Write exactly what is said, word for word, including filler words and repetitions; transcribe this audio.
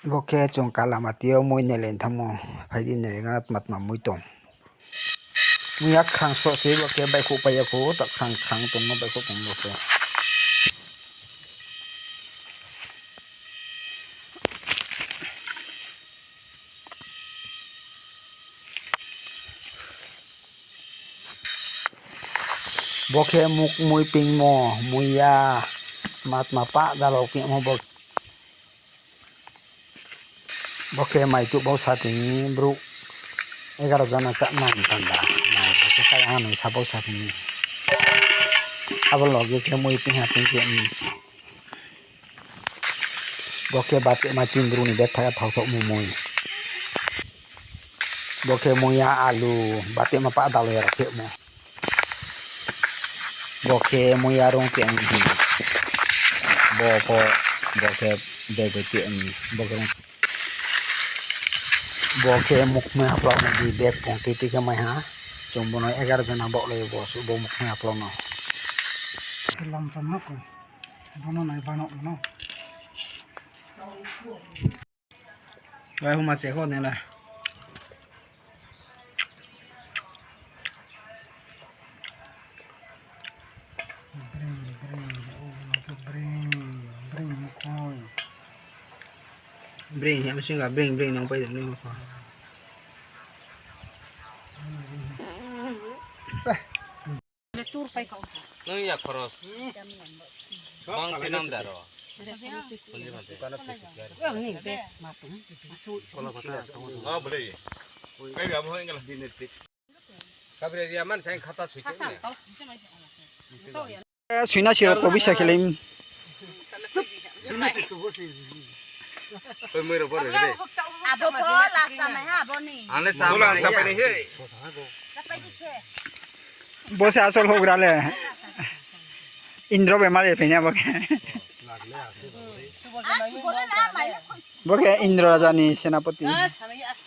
Bo khe chung kala mati yo mui nai le thangmo, phai di nai le gana tma tma mui tong. Mui ya khang so se bo khe baihkhouh pai ya kho, ta khang khang tongmo baihkhouh tong bo khe. Bo khe muk mui pingmo, mui ya, tma tma pah dalao pingmo bo. Bo khe mai tuh bausa tini brouh egaro jona chá nai panda. Mai bo khe kaya nai sa bausa tini. Abo loge khe mui ping ha ping khe, um. Bo khe batema chini brouh ni betha ya thao thao mui mui. Bo khe mui ya alu, batema pah dalao ya khe mo. Bo khe mui ya rung khe, um, bo pho, bo khe bag bai khe, um, bo khe rung. Bo khe mukmai haplao nai di bag pung tui tui khe mai ha. Chung bo no egaro jona baohlai bo suh bo mukmai haplao no. Lamcham no ko. Bono nai bano no. Bai huma se ho ne la. Bring, bring, o, no khe bring, bring mukhoi. Bring, ya msing ka bring, bring nang pai dong ni mukhoi. Nung ya khoros. Bang tinang daro. Kabri ria man sai khata sui. Suina sirok to bisa khelai. Abo pho last time ha, abo ni. Ang le sa. Bo se asol houhgra le. Indro bemar ye phai ni abo khe. Bo khe Indro raja ni senapoti.